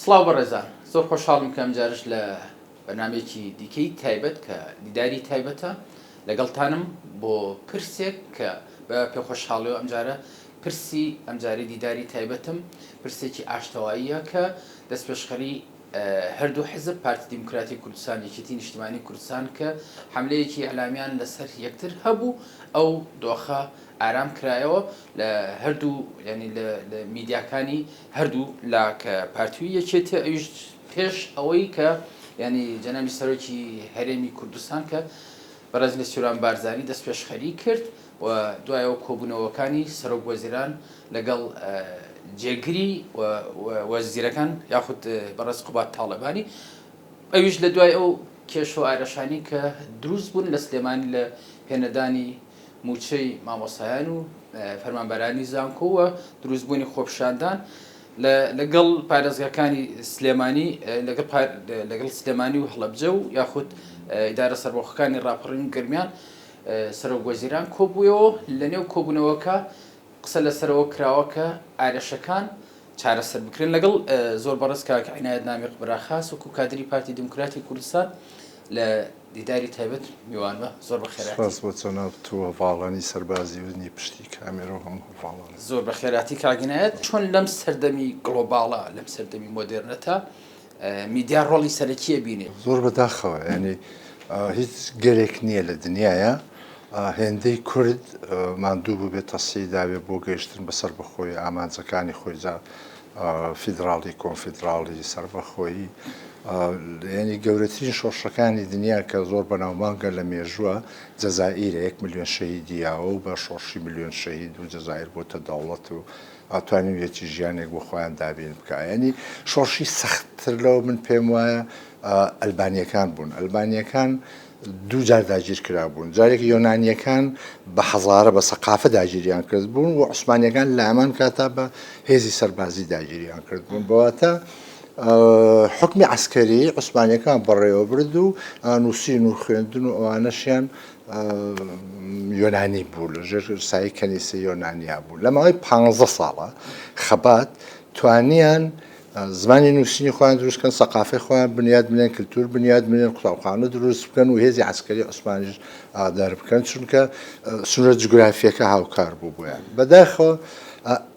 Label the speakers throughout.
Speaker 1: سڵاو بەڕێزان زۆر خۆشحاڵم کە ئەمجارەش لە بەرنامەیەکی دیکەی تایبەت کە دیداری تایبەتە لەگەڵتانم بۆ پرسێک کە بە پێخۆشحاڵیەوە ئەمجارە پرسی ئەمجارەی دیداری تایبەتم پرسێکی ئاشتەواییە کە دەستپێشخەری هەردوو حزب پارتی دیموکراتی کوردستان یەکێتی نیشتیمانی کوردستان کە حملەیەکی ئیعلامیان لەسەر یەکتر هەبوو ئەو دۆخە ئارام کرایەوە لە هەردوو یانی لە لە میدیاکانی هەردوو لا کە پارتی و یەکێتی ئەویش پێش ئەوەی کە یانی جەنابی سەرۆکی هەرێمی کوردستان کە بەڕێز نێچیروان بارزانی دەستپێشخەری کرد و دوایەوە کۆبوونەوەکانی سەرۆک وەزیران لەگەڵ جێگری وەزیرەکان یاخود بەڕێز قوباد تاڵەبانی ئەویش لە دوای ئەو کێشە و ئارەشانی کە دروست بوون لە سلێمانی لە پێنەدانی مووچەی مامۆستایان و فەرمانبەرانی زانکۆ و دروستبوونی خۆپیشاندان لەگەڵ پارێزگاکانی سلێمانی لەگەڵ سلێمانی و هەڵەبجە و یاخود ئیدارە سەربەخۆکانی ڕاپەڕین و گەرمیان سەرۆک وەزیران کۆبوویەوە لەنێو کۆبوونەوەکە قسە لەسەرەوە کراوە کە ئارێشەکان چارەسەر بکرێن لەگەڵ زۆر بەڕێز کاک عینایەت نامیق براخاس وەکو کادری پارتی دیموکراتی کوردستان لە دیداری تایبەت میوانمە زۆر بەخێرهاتی.
Speaker 2: سپاس بۆ جەنابت و هەڤاڵانی سەربازی و پشتی کامێرا و هەموو هەڤاڵان.
Speaker 1: زۆر بەخێرهاتی کاک عینایەت. چۆن لەم سەردەمی گڵۆباڵە، لەم سەردەمی مۆدێرنەتە میدیا ڕۆڵی سەرەکی ئەبینێ؟
Speaker 2: زۆر بەداخەوە یانی هیچ گەلێک نییە لە دنیایا هێندەی کورد ماندوو بووبێ تەسیی دابێ بۆ گەیشتن بە سەربەخۆیی ئامانجەکانی خۆی جا فیدراڵی کۆنفیدراڵی سەربەخۆیی یعنی گەورەترین شۆڕشەکانی دنیا کە زۆر بەناوبانگە لە مێژووە جەزائیرە یەک ملیۆن شەهیدی یاوە و بە شۆڕشی ملیۆن شەهید و جەزائیر بۆتە دەوڵەت و توانیویەتی ژیانێک بۆ خۆیان دابین بکا یعنی شۆڕشی سەختتر لەوە من پێم وایە ئەلبانیەکان بوون ئەلبانیەکان دوو جار داگیر کرابوون، جارێک یۆنانییەکان بە حەزارە، بە سەقافە داگیریان کردبوون و عوسمانییەکان لە هەمان کاتا بە هێزی سەربازی داگیریان کردبوون. بە واتا حوکمی عەسکەری عوسمانییەکان بەڕێوە برد و نووسین و خوێندن و ئەوانەشیان یۆنانی بوو، لە ژێر سایەی کەنیسەی یۆنانیا بوو. لە ماوەی پانزە ساڵە خەبات توانیان زمانی نووسینی خۆیان دروست بکەن، سەقافەی خۆیان بنیات بنێن، کلتور بنیات بنێن، قوتابخانە دروست بکەن و هێزی عەسکەری عوسمانیش دەربکەن، چونکە سنوورە جوگرافییەکە هاوکار بوو بۆیان. بەداخەوە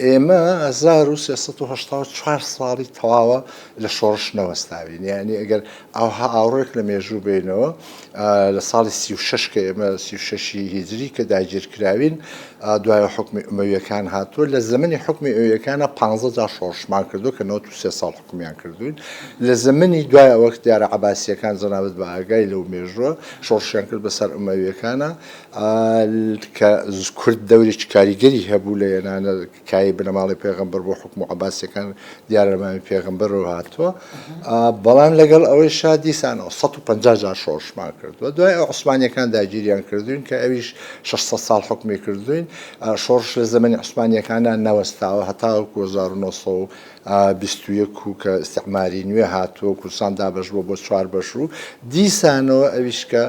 Speaker 2: ئێمە 1384 ساڵی تەواوە لە شۆڕش نەوەستاوین، یانی ئەگەر ئاوها ئاوڕێک لە مێژوو بێینەوە لە ساڵی 36 کە ئێمە 36 هیجری کە داگیرکراوین، دوای حوکمی ئومەویەکان هاتووە، لە زەمەنی حوکمی ئومەویەکانا پانزە جار شۆڕشمان کردووە کە 93 ساڵ حوکمیان کردووین. لە زەمەنی دوای ئەوە دیارە عەباسیەکان جەنابت بە ئاگای لەو مێژووە شۆڕشیان کرد بەسەر ئومەویەکانا کە کورد دەورێکی کاریگەری هەبوو لە هێنانە کایەی بنەماڵەی پێغەمبەر بۆ حوکم و عەباسیەکان دیارە لە مامی پێغەمبەرەوە هاتووە بەڵام لەگەڵ ئەوەیشا دیسانەوە 150 جار شۆڕشمان کردووە دوای ئەو عوسمانیەکان داگیریان کردوین کە ئەویش 600 ساڵ حوکمی کردوین شۆڕش لە زەمەنی عوسمانیەکاندا نەوەستاوە هەتاوەکو 1921 و کە ئیستعماری نوێ هاتووە و کوردستان دابەش بووە بۆ چوار بەش و دیسانەوە ئەویش کە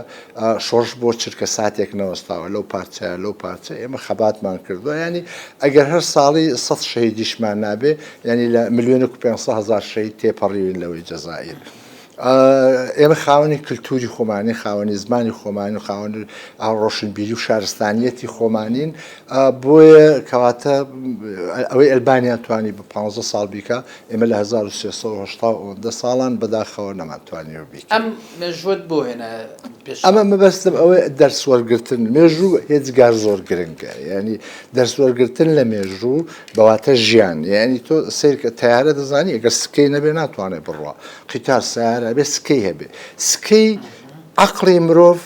Speaker 2: شۆڕش بۆ چرکە ساتێک نەوەستاوە لەو پارچەیە لەو پارچە ئێمە خەباتمان کردووە یانی ئەگەر هەر ساڵی سەد شەهیدیشمان نابێ یانی لە ملیۆنێک و 500 هەزار شەهید تێپەڕیوین لەوەی جەزائیر. ئێمە خاوەنی کلتوری خۆمانین، خاوەنی زمانی خۆمانین و خاوەنی ڕۆشنبیری و شارستانیەتی خۆمانین، بۆیە کەواتە ئەوەی ئەلبانیا توانی بە 15 ساڵ بیکا، ئێمە لە 1380 ئەوەندە ساڵان بەداخەوە نەمانتوانیوە بیکەین.
Speaker 1: ئەم مێژووەت بۆ هێنا
Speaker 2: پێش چاو؟ ئەمە مەبەستم ئەوەیە دەرس وەرگرتن مێژوو هێجگار زۆر گرنگە، یانی دەرس وەرگرتن لە مێژوو بە واتە ژیان، یانی تۆ سەیرکە تەیارە دەزانی ئەگەر سکەی نەبێ ناتوانێ بڕوا، قیتار سەیارە ئەبێ سکەی هەبێ، سکەی عەقڵی مرۆڤ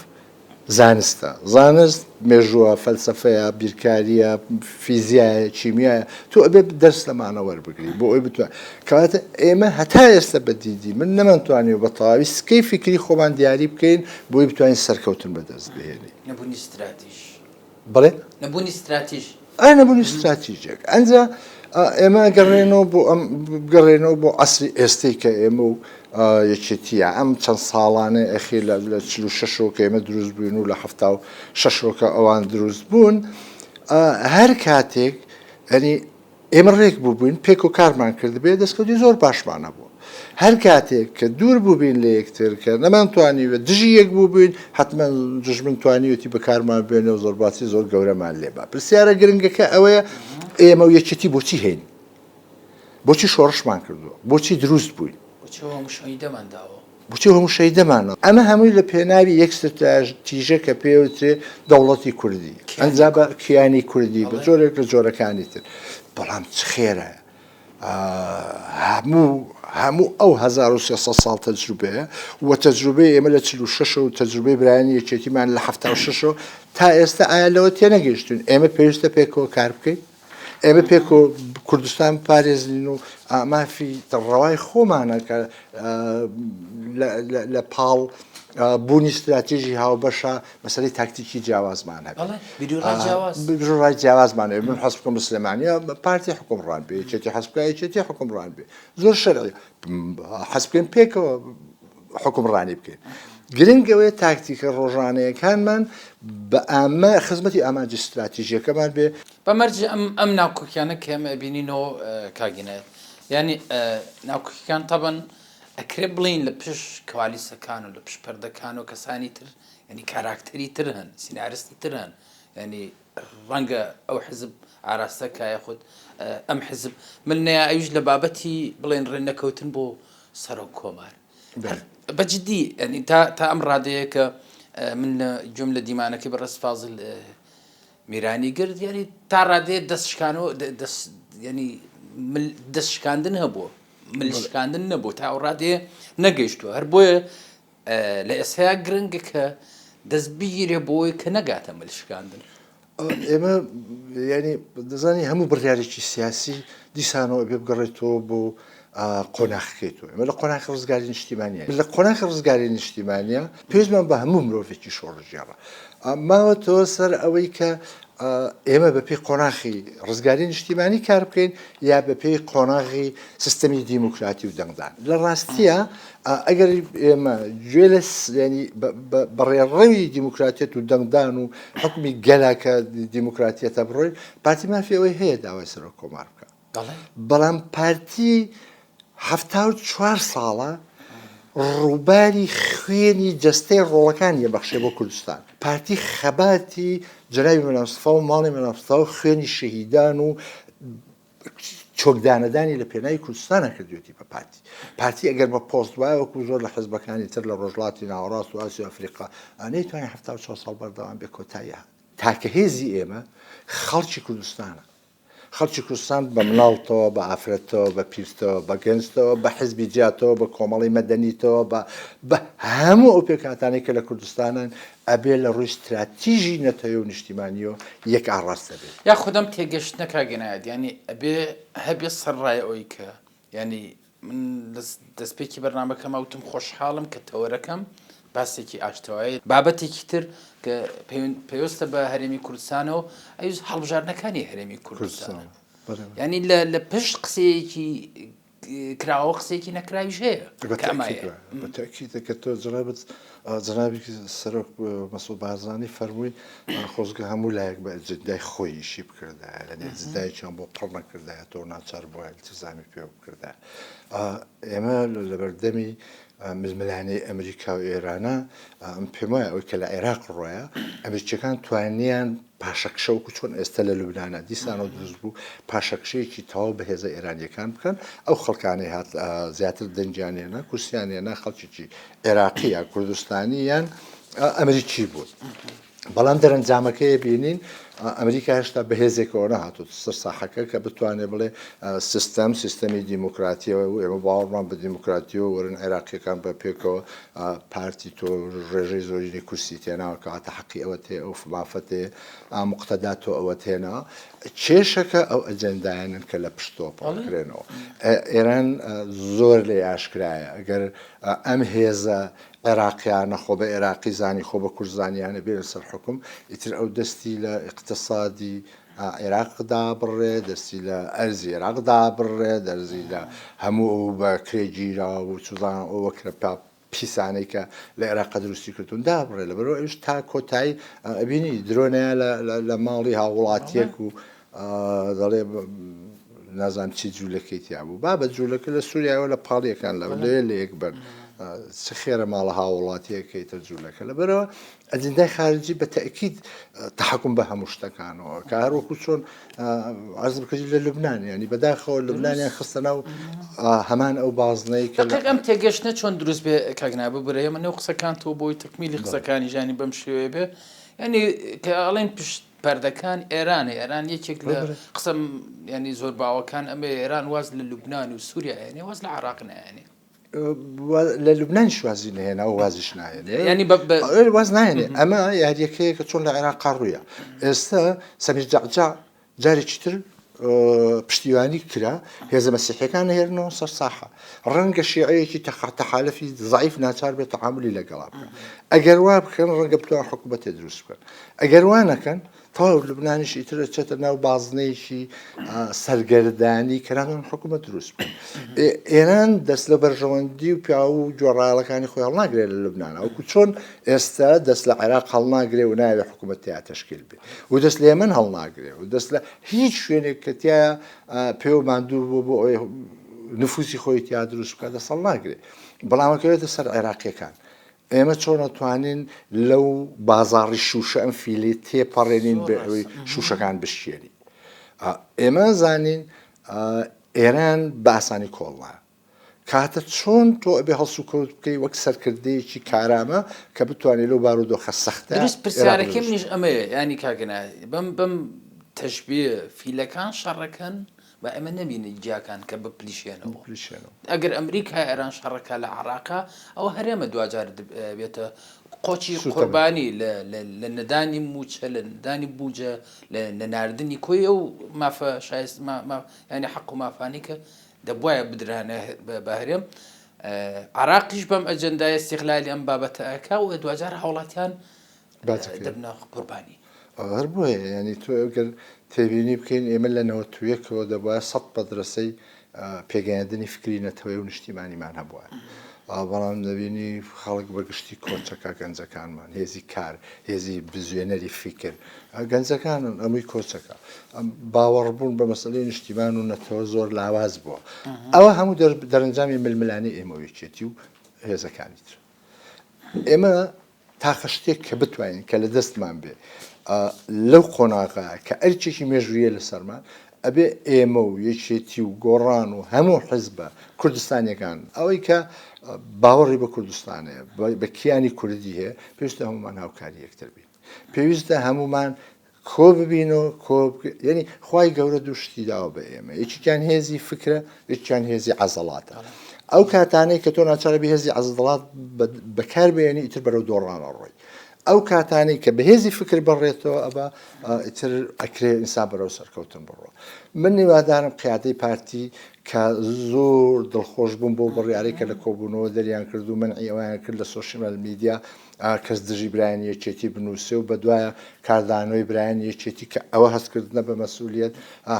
Speaker 2: زانستە، زانست مێژووە، فەلسەفەیە، بیرکارییە، فیزیایە، کیمیایە، تۆ ئەبێ دەرس لەمانە وەربگری بۆ ئەوەی بتوانی، کەواتە ئێمە هەتا ئێستا بە دیدی من نەمانتوانیوە بە تەواوی سکەی فیکری خۆمان دیاری بکەین بۆی بتوانین سەرکەوتن بەدەست بهێنین.
Speaker 1: نەبوونی ستراتیژ.
Speaker 2: بەڵێ؟
Speaker 1: نەبوونی ستراتیژ.
Speaker 2: ئا نەبوونی ستراتیژێک. ئەنجا ئێمە گەڕێنەوە بۆ ئەم بگەڕێنەوە بۆ عەسری ئێستەی کە ئێمە و یەکێتیە ئەم چەند ساڵانەی ئەخیر لە لە 46 ەوە کە ئێمە دروست بووین و لە 76 ەوە کە ئەوان دروست بوون هەر کاتێک ئەنی ئێمە ڕێک بووبووین پێک و کارمان کردبێ دەستکەوتی زۆر باشمان هەبوو. هەر کاتێک کە دوور بووبین لە یەکتر، کە نەمانتوانیوە دژی یەک بووبین، حەتمەن دوژمن توانیوێتی بەکارمان بێنێ و زۆرباتی زۆر گەورەمان لێ با. پرسیارە گرنگەکە ئەوەیە ئێمە و یەکێتی بۆچی هەین؟ بۆچی شۆڕشمان کردووە؟ بۆچی دروست بووین؟
Speaker 1: بۆچی ئەو هەموو شەهیدەمان داوە؟
Speaker 2: بۆچی ئەو هەموو شەهیدەمان داوە؟ ئەمە هەمووی لە پێناوی یەک ستراتیژە کە پێی وترێ دەوڵەتی کوردی، ئەنجا بە کیانی کوردی بە جۆرێک لە جۆرەکانی تر. بەڵام چ خێرە هەموو هەموو ئەو 1300 ساڵ تەجروبەیە و تەجروبەی ئێمە لە 46 و تەجروبەی برایانی یەکێتیمان لە 76 تا ئێستا ئایا لەوە تێنەگەیشتون ئێمە پێویستە پێکەوە کار بکەین؟ ئێمە پێکەوە کوردستان بپارێزین و مافی ڕەوای خۆمانە کە لە پاڵ بوونی ستراتیژی هاوبەشە مەسەلەی تاکتیکی جیاوازمان هەبێت. بیروڕای جیاوازمان هەبێت. من حەز بکەم لە سلێمانییە پارتی حوکمڕان بێ، یەکێتی حەز بکا یەکێتی حوکمڕان بێ. زۆر شەرعیە. حەز بکەین پێکەوە حوکمڕانی بکەین. گرنگ ئەوەیە تاکتیکە ڕۆژانەیەکانمان بە ئامە خزمەتی ئامانجی ستراتیژیەکەمان بێ.
Speaker 1: بە مەرجی ئەم ئەم ناکۆکیانە کە ئێمە ئەبینینەوە کاک ینایەت یانی ناکۆکیەکان تەبەن ئەکرێ بڵێین لە پشت کوالیسەکان و لە پشت پەردەکان و کەسانی تر یعنی کاراکتەری تر هەن سیناریستی تر هەن یعنی ڕەنگە ئەو حزب ئاراستە کا یاخود ئەم حزب من نەیە ئەویش لە بابەتی بڵێن ڕێ نەکەوتن بۆ سەرۆک کۆمار بە جدی ینی تا تا ئەم ڕادەیە کە من لە گوێم لە دیمانەکەی بەڕێز فازل میرانی گرت یعنی تا ڕادەیە دەست شکانەوە دەست ینی دەست شکاندن هەبووە مل شکاندن نەبوو تا ئەو ڕادەیە نەگەیشتووە هەر بۆیە لە ئێستایا گرنگە کە دەست بگیرێ بۆی کە نەگاتە مل شکاندن.
Speaker 2: ئێمە یانی دەزانی هەموو بڕیارێکی سیاسی دیسانەوە ئەبێ بگەڕێتەوە بۆ قۆناخەکەی تۆ ئێمە لە قۆناخی ڕزگاری نیشتیمانیە لە قۆناخی ڕزگاری نیشتیمانە پێویستمان بە هەموو مرۆڤێکی شۆڕشگێڕە ماوەتەوە سەر ئەوەی کە ئێمە بە پێی قۆناخی ڕزگاری نیشتیمانی کار بکەین یا بە پێی قۆناغی سیستەمی دیموکراتی و دەنگدان لە ڕاستیە ئەگەر ئێمە گوێ لە ینی بە ڕێڕەوی دیموکراتیەت و دەنگدان و حکومی گەلا کە دیموکراتیەتە بڕۆین پارتی مافی ئەوەی هەیە داوای سەرۆک کۆمار بکە بەڵام پارتی 74 ساڵە ڕووباری خوێنی جەستەی ڕۆڵەکانی بەخشێ بۆ کوردستان پارتی خەباتی جەنابی مەلا مستەفا و ماڵی مەلا مستەفا و خوێنی شەهیدان و چۆکدانەدانی لە پێناوی کوردستانە کردوێتی بە پارتی. پارتی ئەگەر بە پۆست وایە وەکو زۆر لە حزبەکانی تر لە ڕۆژهەڵاتی ناوەڕاست و ئاسیا و ئەفریقا نەیتوانی 74 ساڵ بەردەوام بێ کۆتایی هات. تاکە هێزی ئێمە خەڵکی کوردستانە. خەڵکی کوردستان بە مناڵتەوە، بە ئافرەتەوە، بە پیرتەوە، بە گەنجتەوە، بە حزبی جیاتەوە، بە کۆمەڵی مەدەنیتەوە، بە بە هەموو ئەو پێکهاتانەی کە لە کوردستانن ئەبێ لە ڕووی ستراتیژی نەتەوەی و نیشتیمانییەوە یەک ئاڕاستە بێت.
Speaker 1: یاخود ئەم تێگەشتنە کاک عنایەت یانی ئەبێ هەبێ سەرڕای ئەوەی کە یانی من لە دەستپێکی بەرنامەکەما وتم خۆشحاڵم کە تەوەرەکەم باسێکی ئاشتەوایی بابەتێکی تر کە پەیوەستە بە هەرێمی کوردستانەوە ئەویش هەڵبژاردنەکانی هەرێمی کوردستانە یانی لە پشت قسەیەکی کراوە قسەیەکی نەکراویش هەیە کە ئەمایە.
Speaker 2: بە تەئکید کە تۆ جەنابت جەنابی سەرۆک مەسعود بارزانی فەرمووی خۆزگە هەموو لایەک بە ئەجندای خۆی ئیشی بکردایە یعنی ئەجندایەکیان بۆ پڕ نەکردایە تۆ ناچار بووایە التزامی پێ بکردایە ئێمە لەبەردەمی ململانێی ئەمریکا و ئێرانە من پێم وایە ئەوەی کە لە عێراق ڕۆیە ئەمریکیەکان توانیان پاشەکشە وەکو چۆن ئێستا لە لوبنانە دیسانەوە دروست بوو پاشەکشەیەکی تەواو بەهێزە ئێرانیەکان بکەن ئەو خەڵکانەی هات زیاتر دەنگیان هێنا کورسیان هێنا خەڵکێکی عێراقی یا کوردستانی یان ئەمریکی بوون. بەڵام دەرەنجامەکەی بینین ئەمریکا هێشتا بەهێزێکەوە نەهاتووە سەر ساحەکە کە بتوانێت بڵێ سیستەم سیستەمی دیموکراتیەوە و ئێمە باوەڕمان بە دیموکراتیەوە وەرن عێراقیەکان بە پێکەوە پارتی تۆ ڕێژەی زۆرینەی کورسی تێناوە کەواتە حەقی ئەوەت هەیە ئەو مافەت هەیە موقتەدا تۆ ئەوەت هێناوە کێشەکە ئەو ئەجێندایانن کە لە پشتەوە پڕکرێنەوە ئێران زۆر لێ ئاشکرایە ئەگەر ئەم هێزە عێراقیانە خۆ بە عێراقی زانی خۆ بە کورد زانیانە بێنە سەر حوکم ئیتر ئەو دەستی لە ئیقتسادی عێراق دابڕێ دەستی لە ئەرزی عێراق دابڕێ دەرزی لە هەموو ئەو بە کرێ گیراو و چزان ئەو وەکرە پا پیسانەی کە لە عێراق دروستی کردوون دابڕێ لەبەرەوە ئەویش تا کۆتایی ئەبینی درۆنەیە لە ماڵی هاووڵاتیەک و دەڵێ. نازانم چی جوولەکەی تیا بوو بابە جوولەکە لە سووریاوە لە پاڵیەکان لە لەوێ لە یەک بن چ خێرە ماڵە هاوڵاتیەکەیتە جوولەکە لەبەرەوە ئەجندای خارجی بە تەئکید تەحەکوم بە هەموو شتەکانەوە کە هەر وەکو چۆن عەرز بکەی لە لوبنان ینی بەداخەوە لوبنانیان خستە ناو هەمان ئەو بازنەی کە
Speaker 1: دەقیق ئەم تێگەشتنە چۆن دروست بێ کاک نا ببورە ئێمە نێو قسەکان تۆ بۆی تەکمیلی قسەکانی ژانی بەم شێوەیە بێ ینی کە ئەڵێن پشت پەردەکان ئێرانە ئێران یەکێک لە قسە ینی زۆر باوەکان ئەمە ئێران واز لە لوبناان و سووریا یعنی واز لە عراق نایەنێ
Speaker 2: لە لوبنانیش وازی نەهێنا و وازیش ناهێنێ ینی واز ناهێنێ ئەمە یاریەکەیە کە چۆن لە عێراق ڕوویە ئێستا سەمیر جەعجا جارێکی تر پشتیوانی کرا هێزە مەسیحەکان نهێرنەوە سەر ساحە ڕەنگە شیعەیەکی تەحالفی زعیف ناچار بێت تعاملی لەگەڵا بکە ئەگەر وا بکەن ڕەنگە بتوان حکوومەتێ دروست بکەن ئەگەر وا نەکەن تەواو لوبنانیش ئیتر ئەچێتە ناو بازنەیەکی سەرگەردانی کە ناتوانن حکوومەت دروست بکەن. ئێران دەست لە بەرژەوەندی و پیاو و گوێڕایەڵەکانی خۆی هەڵناگرێت لە لوبنان وەکو چۆن ئێستا دەست لە عێراق هەڵناگرێ و ناوێ حکوومەت تیا تەشکیل بێ و دەست لە یەمەن هەڵناگرێ و دەست لە هیچ شوێنێک کە تیا پێوە ماندوو بوو بۆ ئەوەی نفوسی خۆی تیا دروست بکات دەست هەڵناگرێ بەڵام ئەکەوێتە سەر عێراقیەکان ئێمە چۆن ئەتوانین لەو بازاڕی شوشە ئەم فیلەی تێپەڕێنین بێ ئەوەی شوشەکان بشکێنین؟ ئێمە زانین ئێران بە ئاسانی کۆڵ نایە. کاتە چۆن تۆ ئەبێ هەڵسوکەوت بکەی وەک سەرکردەیەکی کارامە کە بتوانێت لەو بارودۆخە سەختە
Speaker 1: دروست پرسیارەکەی منیش ئەمەیە یانی کاکە ناهید بەم بەم تەشبیە فیلەکان شەڕەکەن با ئێمە نەبینین گیاکان کە بپلیشێنەوە. ئەگەر ئەمریکا ئێران شەڕەکە لە عراقا ئەوە هەرێمە دواجار بێتە قۆچی قوربانی لە نەدانی موچە لە نەدانی بوجە لە نەناردنی کۆی ئەو مافە شایست ینی حەق و مافانی کە دەبواە بدرانە بە هەرێم عراقیش بەم ئەجندای استغلالی ئەم بابەتە ئەکا و دواجار هاوڵاتیان دەبنە قوربانی.
Speaker 2: هەر بۆیە یانی تۆ ئەگەر تێبینی بکەین ئێمە لە 91ەوە دەبوایە سەد مەدرەسەی پێگەیاندنی فکری نەتەوەی و نیشتیمانیمان هەبوایە بەڵام دەبینی خەڵک بە گشتی کۆچەکە گەنجەکانمان هێزی کار هێزی بزوێنەری فیکر گەنجەکانن ئەمەی کۆچەکە باوەڕبوون بە مەسلەی نیشتیمان و نەتەوە زۆر لاواز بووە ئەوە هەموو دەرەنجامی ململانێی ئێمە و یەکێتی و هێزەکانی تر ئێمە تاقە شتێک کە بتوانین کە لە دەستمان بێ لەو قۆناغە کە ئەرکێکی مێژوویە لەسەرمان ئەبێ ئێمە و یەکێتی و گۆڕان و هەموو حزبە کوردستانیەکان ئەوەی کە باوەڕی بە کوردستانەیە بە کیانی کوردی هەیە پێویستە هەمومان هاوکاری یەکتر بین پێویستە هەمومان کۆ ببینەوە کۆ یعنی خوای گەورە دوو شتی داوە بە ئێمە یەکێکیان هێزی فکرە یەکیان هێزی عەزەڵاتە ئەو کاتانەی کە تۆ ناچارە بە هێزی عەزەڵات بەکار بێنی ئیتر بەرەو دۆڕانە ڕۆی ئەو کاتانەی کە بەهێزی فکر بەڕێتەوە ئەبا ئیتر ئەکرێ ئینسان بەرەو سەرکەوتن بڕۆ من هیوادارم قیادەی پارتی کە زۆر دڵخۆش بووم بۆ بڕیارەی کە لە کۆبوونەوە دەریان کرد و منعی ئەویان کرد لە social media کەس دژی برایانی یەکێتی بنووسێ و بەدوایە کاردانەوەی برایانی یەکێتی کە ئەوە هەستکردنە بە مەسئولیەت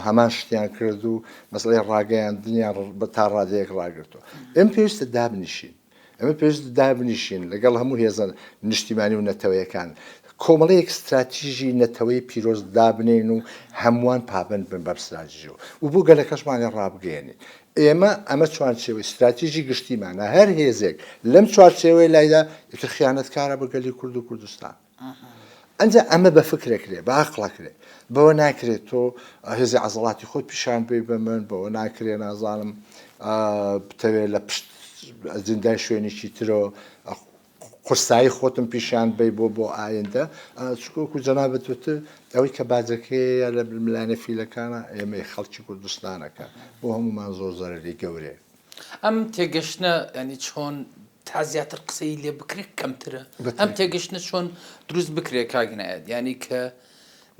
Speaker 2: هەمان شتیان کرد و مەسەلەی ڕاگەیاندنیان تا ڕادەیەک ڕاگرتووە. ئێمە پێویستە دابنیشین. ئێمە پێویستە دابنیشین لەگەڵ هەموو هێزە نیشتیمانی و نەتەوەیەکان کۆمەڵەیەک ستراتیژی نەتەوەی پیرۆز دابنێین و هەمووان پابەند بن بەم ستراتیژەوە و بۆ گەلەکەشمانی ڕابگەیەنین. ئێمە ئەمە چوارچێوەی ستراتیژی گشتیمانە، هەر هێزێک لەم چوارچێوەیە لایدا ئیتر خیانەتکارە بە گەلی کورد و کوردستان. ئەنجا ئەمە بە فکرەکرێ، بە عەقڵەکرێ، بەوە ناکرێت تۆ هێزی عەزەڵاتی خۆت پیشان بەی بە من، بەوە ناکرێ نازانم بتەوێ لە پشت ئەجندای شوێنێکی ترەوە قورسایی خۆتم پیشان بەی بۆ بۆ ئایندە چونکە وەکو جەنابت وتت ئەوەی کە باجەکەیە لە ململانێ فیلەکانە ئێمەی خەڵکی کوردستانەکە بۆ هەمومان زۆر زەرەری گەورەیە.
Speaker 1: ئەم تێگەشتنە یانی چۆن تا زیاتر قسەی لێ بکرێت کەمترە ئەم تێگەشتنە چۆن دروست بکرێت کاک عنایەت یانی کە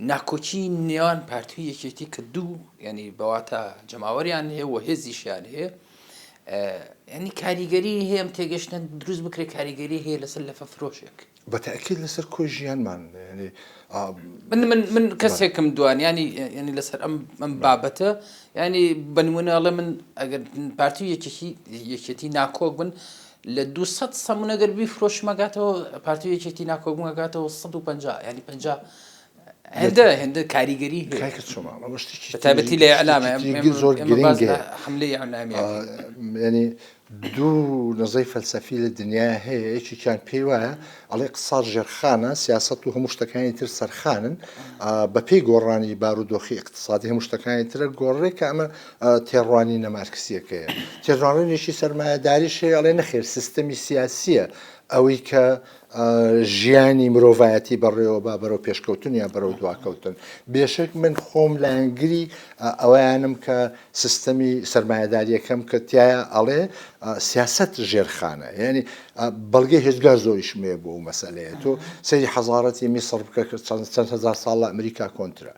Speaker 1: ناکۆکی نێوان پارتی و یەکێتی کە دوو ینی بەواتە جەماوەریان هەیە و هێزیشیان هەیە ینی کاریگەری هەیە ئەم تێگەشتنە دروست بکرێت کاریگەری هەیە لەسەر لەفە فرۆشێک.
Speaker 2: بە تەئکید لەسەر کۆی ژیانمان یانی.
Speaker 1: من من من کەسێکم دوان ینی ینی لەسەر ئەم ئەم بابەتە ینی بە نمونە ئەڵێ من ئەگەر پارتی و یەکێتی یەکێتی ناکۆک بن لە 200 سەمون ئەگەر بیفرۆشمەگاتەوە پارتی و یەکێتی ناکۆک بوون ئەگاتەوە 150 ینی 50. هێندە هێندە کاریگەری هەیە.
Speaker 2: کاکە چۆمان ئەوە شتێکی
Speaker 1: بە تایبەتی لە ئیعلامە
Speaker 2: شتێکی زۆر
Speaker 1: ئێمە باس
Speaker 2: گرنگە
Speaker 1: لە حملەی ئیعلامی ئەکەین.
Speaker 2: یعنی دوو نەزەی فەلسەفی لە دنیا هەیە یەکێکیان پێی وایە ئەڵێ اقتصاد ژێرخانە سیاسەت و هەموو شتەکانی تر سەرخانن بەپێی گۆڕانی بارودۆخی اقتصادی هەموو شتەکانی ترە گۆڕێ کە ئەمە تێڕوانینە مارکسیەکەیە تێڕوانینێکی سەرمایەداریش هەیە ئەڵێ نەخێر سیستەمی سیاسیە ئەوەی کە ژیانی مرۆڤایەتی بەڕێوە با بەرەو پێشکەوتن یا بەرەو دواکەوتن. بێشک من خۆم لایەنگری ئەوەیانم کە سیستەمی سەرمایەداریەکەم کە تایە ئەڵێ سیاسەت ژێرخانە یعنی بەڵگەی هێجگار زۆریشم هەیە بۆ ئەو مەسەلەیە تۆ سەیری حەزارەتی میسڕ بکە کە چەند هەزار ساڵ لە ئەمریکا کۆنترە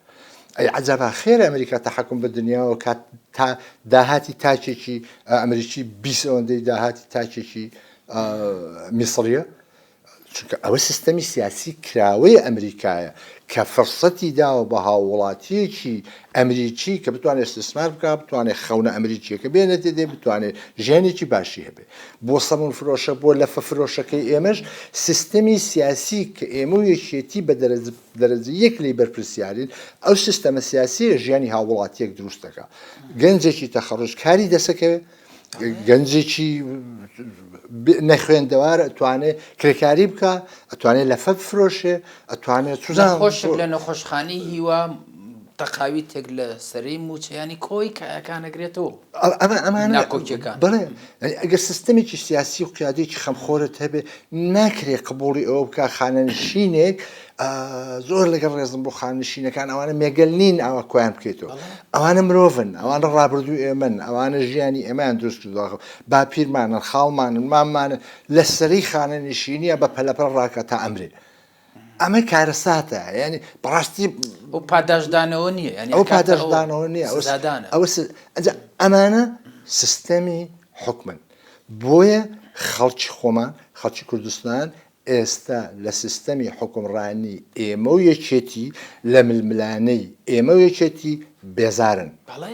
Speaker 2: ئەی عەجەبا خێرە ئەمریکا تەحەکوم بە دنیاوە کات تا داهاتی تاکێکی ئەمریکی 20 ئەوەندەی داهاتی تاکێکی میسڕیە چونکە ئەوە سیستەمی سیاسی کراوەی ئەمریکایە کە فرسەتی داوە بە هاووڵاتیەکی ئەمریکی کە بتوانێت استثمار بکات بتوانێت خەونە ئەمریکیەکە بێنێتە دێ بتوانێت ژیانێکی باشی هەبێ بۆ سەمون فرۆشە بۆ لەفە فرۆشەکەی ئێمەش سیستەمی سیاسی کە ئێمە و یەکێتی بە دەرەجە یەک لێی بەرپرسیارین ئەو سیستەمە سیاسیە ژیانی هاووڵاتیەک دروست دەکات گەنجێکی تەخەڕوج کاری دەسەکەوێت گەنجێکی نەخوێندەوار ئەتوانێ کرێکاری بکە ئەتوانێت لەفە بفرۆشێ ئەتوانێت
Speaker 1: چزان خۆشک لە نەخۆشخانەی هیوا تەقاوی تێک لە سەرەی موچەیانی کۆی کایەکان ئەگرێتەوە
Speaker 2: ئەمە ئەمانە ناکۆکیەکان بڵێ ئەگەر سیستمێکی سیاسی و قیادێکی خەمخۆرت هەبێ ناکرێ قبوڵی ئەوە بکە خانەنشینێک زۆر لەگەڵ ڕێزم بۆ خانەنشینەکان ئەوانە مێگەل نین ئاوا کۆیان بکەیتەوە ئەوانە مرۆڤن ئەوانە ڕابردوو ئێمەن ئەوانە ژیانی ئێمەیان دروست کردووە باپیرمانن خاڵمانن مامانن لە سەری خانەنشینیە بە پەلەپەل ڕاکە تا ئەمرێ ئەمە کارەساتە یعنی بەڕاستی
Speaker 1: ئەو پاداشدانەوە نییە
Speaker 2: یعنی ئەو پاداشدانەوە نییە ئەو ئەمانە سیستەمی حکومن بۆیە خەڵکی خۆمان خەڵکی کوردستان ئێستا لە سیستەمی حوکمڕانی ئێمە و یەکێتی، لە ململانێی ئێمە و یەکێتی بێزارن.
Speaker 1: بەڵێ.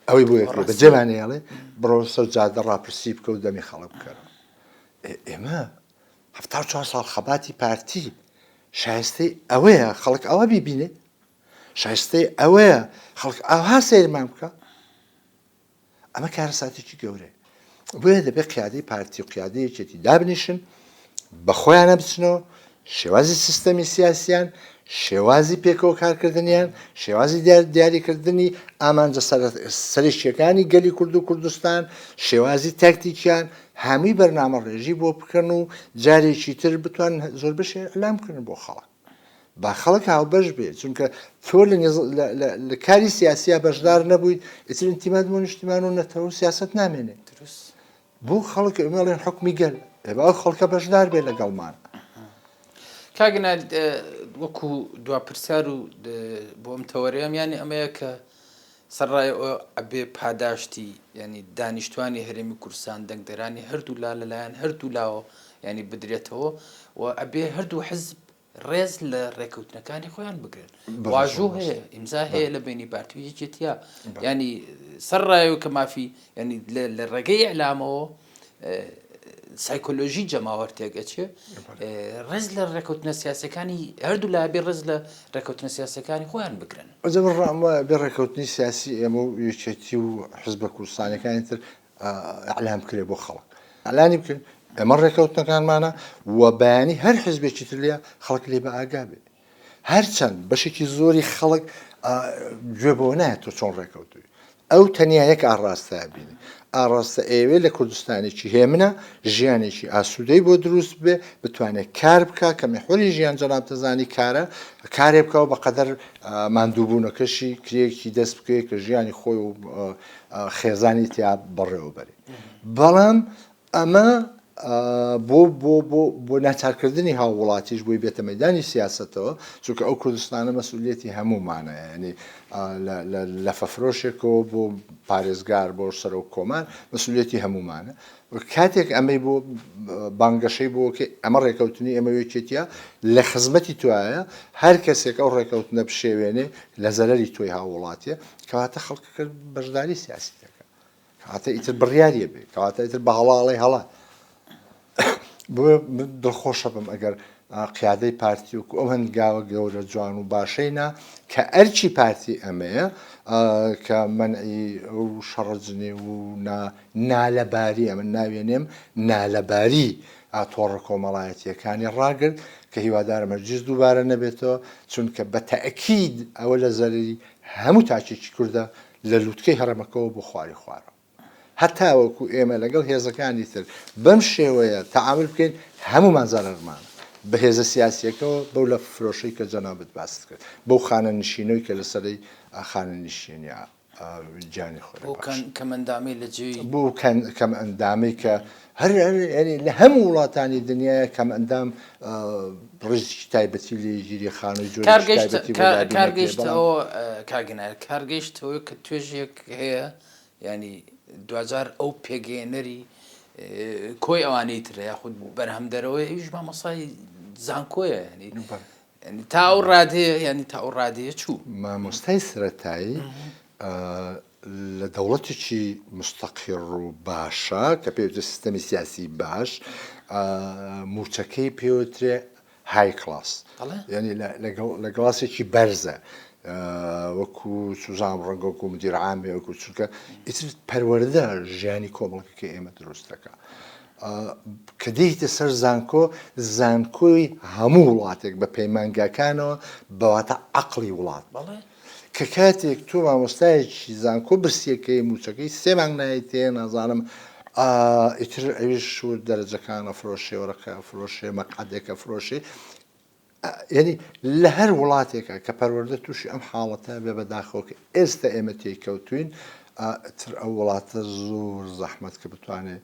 Speaker 2: ئەوەی بۆ یەکێ بە جێمان نەیەڵێ بڕۆ سەر جادە ڕاپرسی بکە و دەمی خەڵک بکەرەوە. ئێمە 74 ساڵ خەباتی پارتی شایستەی ئەوەیە خەڵک ئەوە بیبینێ، شایستەی ئەوەیە خەڵک ئاوها سەیرمان بکە. ئەمە کارەساتێکی گەورەیە بۆیە دەبێت قیادەی پارتی و قیادەی یەکێتی دابنیشن بە خۆیانە بچنەوە شێوازی سیستەمی سیاسیان شێوازی پێکەوە کارکردنیان شێوازی دیاریکردنی ئامانجە سەرەکیەکانی گەلی کورد و کوردستان شێوازی تاکتیکیان هەمووی بەرنامە ڕێژی بۆ بکەن و جارێکی تر بتوان زۆر بەشێ ئەلام بکەن بۆ خەڵک با خەڵک هاوبەش بێ چونکە تۆ لە کاری سیاسیا بەشدار نەبوویت ئیتر ئینتیمات بۆ نیشتیمان و نەتەوە و سیاست نامێنێ بۆ خەڵک ئێمەڵێن حکومی گەل ئێ با ئەو خەڵکە بەشدار بێ لەگەڵمان.
Speaker 1: کاک نال وەکو دوا پرسیار و بۆ ئەم تەوەرەیەم یانی ئەمەیە کە سەرڕای ئەوە ئەبێ پاداشتی یانی دانیشتوانی هەرێمی کوردستان دەنگدەرانی هەردوو لا لەلایەن هەردوو لاوە یانی بدرێتەوە و ئەبێ هەردوو حزب ڕێز لە ڕێکەوتنەکانی خۆیان بگرن واژۆ هەیە ئیمزا هەیە لە بینی پارتی و یەکێتیا ینی سەر ڕایەوە کە مافی ینی لە ڕێگەی ئیعلامەوە سایکۆلۆژی جەماوەر تێگەچێ ڕێز لە ڕێکەوتنە سیاسەکانی هەردوو لا بێ ڕێز لە ڕێکەوتنە سیاسەکانی خۆیان بگرن.
Speaker 2: ئەجە من ڕام وایە بێ ڕێکەوتنی سیاسی ئێمە و یەکێتی و حزبە کوردستانیەکانی تر ئیعلان بکرێ بۆ خەڵک ئیعلانی بکەن ئێمە ڕێکەوتنەکانمانە و بەیانی هەر حزبێکی تر لێ خەڵک لێ بە ئاگا بێ هەرچەند بەشێکی زۆری خەڵک گوێ بەوە نایەت تۆ چۆن ڕێکەوتووی ئەو تەنیا یەک ئاڕاستە بینی ئاڕاستە ئەیەوێ لە کوردستانێکی هێمنە ژیانێکی ئاسوودەی بۆ دروست بێ بتوانێت کار بکە کە میحوەری ژیان جەناب دەزانی کارە کارێ بکە و بەقەدەر ماندووبوونەکەشی کرێکی دەست بکەوێت کە ژیانی خۆی و خێزانی تیا بەڕێوە بەرێ بەڵام ئەمە بۆ بۆ بۆ بۆ ناچارکردنی هاووڵاتیش بۆی بێتە مەدانی سیاسەتەوە چونکە ئەو کوردستانە مەسئولیەتی هەموومانە یعنی لە لەفەفرۆشێکەوە بۆ پارێزگار بۆ سەرۆک کۆمار مەسئولیەتی هەموومانە کاتێک ئەمەی بۆ بانگەشەی بۆ ئەمە ڕێکەوتنی ئێمە یەکێتیە لە خزمەتی توایە هەر کەسێک ئەو ڕێکەوتنە بشێوێنێ لە زەرەری تۆی هاووڵاتیە کەواتە خەڵکەکە بەشداری سیاسی دەکات کەواتە ئیتر بڕیاریە بێ کەواتە ئیتر بە هەڵا ئەڵێ هەڵا. بۆیە من دڵخۆشە بم ئەگەر قیادەی پارتی وەکو ئەو هەنگاوە گەورە جوان و باشەی نا کە ئەرکی پارتی ئەمەیە کە مەنعی ئەو شەڕە جنێو و نا نالەباری ئەمن ناوێنێم نالەباری تۆڕە کۆمەڵایەتیەکانی ڕاگرت کە هیوادارم هەرگیز دووبارە نەبێتەوە چونکە بە تەئکید ئەوە لە زەرەری هەموو تاکێکی کوردە لە لوتکەی هەڕەمەکەوە بۆ خواری خوارەوە. هەتاوەکو ئێمە لەگەڵ هێزەکانی تر بەم شێوەیە تەعامول بکەین هەموومان زەرەرمانە بە هێزە سیاسیەکەوە بەو لە فرۆشەی کە جەنابت باست کرد بەو خانەنشینەی کە لەسەرەی خانەنشینی گیانی خۆی
Speaker 1: بۆ کەمئەندامی لە جێی
Speaker 2: بۆ کەمئەندامی کە هەر یعنی لە هەموو وڵاتانی دنیاە کەمئەندام ڕیزێکی تایبەتی لێگیری خانووی جۆرێکی تایبەتی بۆ دابین
Speaker 1: کار
Speaker 2: دەکرێت
Speaker 1: گەیشتە
Speaker 2: بەڵام
Speaker 1: ئەوە کاک عنایەت کار گەیشتەوە کە توێژێک هەیە یانی دواجار ئەو پێگەیەنەری کۆی ئەوانەی ترە یاخود بەرهەمدەرەوەی ئەویش مامۆسای زانکۆیە ینی تا ئەو ڕادەیە ینی تا ئەو ڕادەیە چوو.
Speaker 2: مامۆستای سەرەتایی لە دەوڵەتێکی مستەقیڕ و باشە کە پێی وترێ سیستەمی سیاسی باش مووچەکەی پێوترێ high class یعنی لە گڵاسێکی بەرزە وەکو سوزان ڕەنگە وەکو مدیر عامێ وەکو چونکە ئیتر پەروەردە ژیانی کۆمەڵگەکە ئێمە دروست دەکا کە دێیتە سەر زانکۆ زانکۆی هەموو وڵاتێک بە پەیمانگاکانەوە بەواتە عەقڵی وڵات کە کاتێک تۆ مامۆستایەکی زانکۆ برسیەکەی موچەکەی سێ مانگ نایتێ نازانم ئیتر ئەویش دەرەجەکان ئەفرۆشێ وەرەقە ئەفرۆشێ مەقعەدێک ئەفرۆشێ یعنی لە هەر وڵاتێکە کە پەروەردە تووشی ئەم حاڵەتە بێ بەداخەوە کە ئێستا ئێمە تێی کەوتوین تر ئەو وڵاتە زۆر زەحمەت کە بتوانێت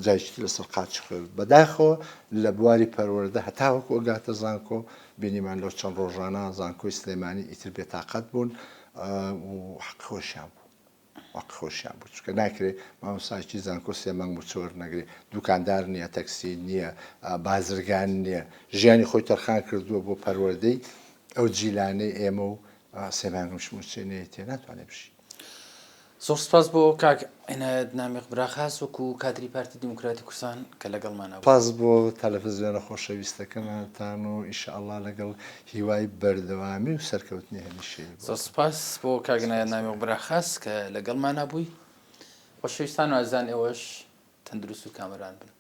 Speaker 2: جایشتی لەسەر قاچی خۆی بەداخەوە لە بواری پەروەردە هەتاوەکو ئەگاتە زانکۆ بینیمان لەو چەند ڕۆژانە زانکۆی سلێمانی ئیتر بێتاقەت بوون و حەقی خۆشیان بوو حەقی خۆشیان بوو چونکە ناکرێ مامۆستایەکی زانکۆ سێ مانگ مووچە وەرنەگرێ دوکاندار نییە تەکسی نییە بازرگان نییە ژیانی خۆی تەرخان کردووە بۆ پەروەردەی ئەو جیلانەی ئێمە و سێ مانگیش مووچەی نەیەتێ ناتوانێ بژی.
Speaker 1: زۆر سپاس بۆ کاک عینایەت نامیق براخاس وەکو کادری پارتی دیموکراتی کوردستان کە لەگەڵمانا بوو.
Speaker 2: سپاس بۆ تەلەفزیۆنە خۆشەویستەکەمانتان و ئیشەئەڵا لەگەڵ هیوای بەردەوامی و سەرکەوتنی هەمیشەیی
Speaker 1: بۆتان. زۆر سپاس بۆ کاک عینایەت نامیق براخاس کە لەگەڵمانا بووی. خۆشەویستان و ئازیزان ئێوەش تەندروست و کامەران بن.